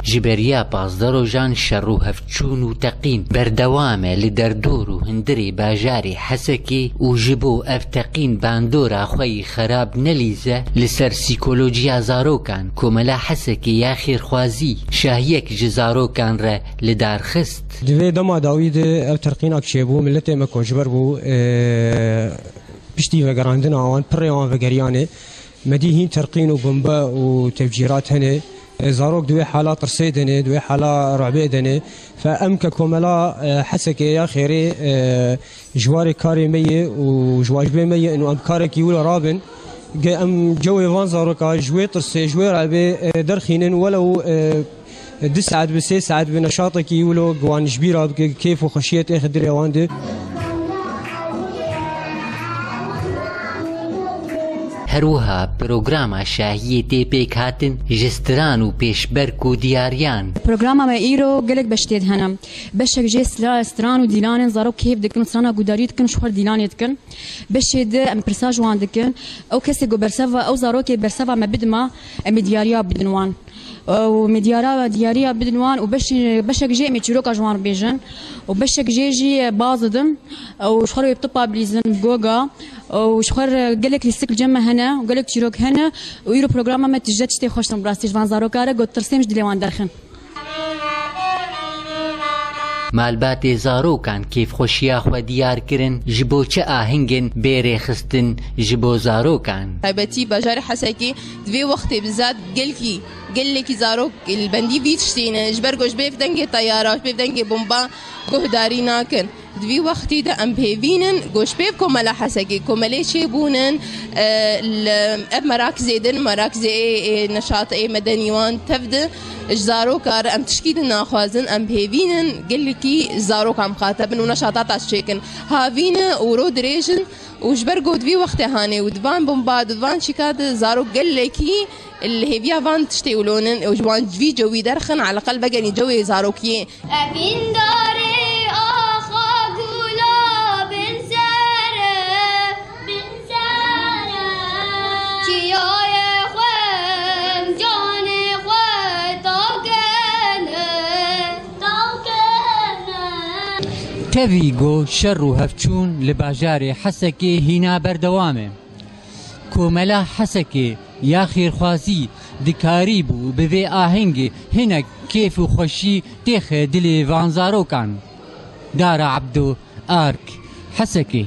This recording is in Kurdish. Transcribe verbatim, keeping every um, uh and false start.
Ji beriya pazdeh rojan şer û hevçûn û teqîn berdewam e li derdor û hundirê bajarê Hesekê û ji bo ev teqîn bandora xwe yî xerab nelîze, li ser psîkolojiya zarokan Komela Hesekê ya Xêrxwazî şahiyek ji zarokan re li dar xist. Di vê dema dawî de ev terqînak çêbû, miletê me koçber bû, e, piştî vegerandina wan, pirê wan vegeriyane. Me dî hîn terqîn û bombe û tevcîrat hene. E, zarok di wê hala tirsê de ne, di wê hala ru'bê de ne. Fe em ke komela, e, Hesekê ya Xêrê, e, ji warê karê me ye û ji wacibê me ye û em karekî wilo rabin. Ge em cewê van zaroka ji wê tirsê, ji wê ru'bê, e, derxînin, welew, e, du saet bi, sê saet bi neşatekî wilo wan ji bîra bike, kêf û xweşiyê têxe dilê wan de. Her wiha programa şahiyê tê pêk hatin ji stran û pêşberk û diyariyan. Programa me îro gelek beş tê de hene. Beşek jê stra-, stran û dîlanên zarok kêf dikin û strana gudarî dikin, ji xwe dîlanê dikin. Beşê di em pirsa ji wan dikin. Ew kesê ku berseva, ew zarokê berseva me bidima, em ê diyariya bidin wan. Ew me diyara-, diyariya bidin wan û beş-, beşek jê em ê çîroka ji wan bêjin. Û beşek jê jî baz didin. Ew ji xwe re wê bi tipa bilîzin, bi goga. Ew ji xwe re gelek lîstik li cem me hene û gelek çîrok hene. Û îro programa me tije tiştê xweş din bi rastî ji van zaroka re got tirsêm ji dilê wan derxin. Malbatê zarokan kêfxweşiya xwe diyar kirin, ji bo çi ahingên bê rêxistin ji bo zarokan? Taybetî bajarê Hesekê di vê wextê bi zad gelkî, gelekî zarok li bendî vî tiştê ne, ji ber ku ji bêv dengê teyara, ji bêv dengê bomba guhdarî nakin. Di vî wextî de em pêvînin ku ji pêv komela Hesekê, komelê çêbûnin, e, li, ev merak zêdin, merak zê ê, ê neşat ê medenî wan tev di, ji zaroka re em tişkî di naxwazin, em pêvînin gelekî zarokan mixateb bin û neşatata çêkin. Havî ne û ro dirêj in û ji ber ku di vî wextê hanê û di van bomba, di van çîka de zarok gelekî li hêviya van tiştê wilo nin û ji wan vî cewî derxin, eleqel vegerî cewê zarokiyê. Evîndarê axa gula bin sere, bin sere. Çiyayê xwe, canê xwe takene, takene. Tevî go şer û hevçûn li bajarê Hesekê hîna berdewam e. Komela Hesekê ya xêrxwazî dikarîbû bi vê ahengê hinek kêf û xweşî têxe dilê van zarokan. Dara Ebdo, Ark, Hesekê.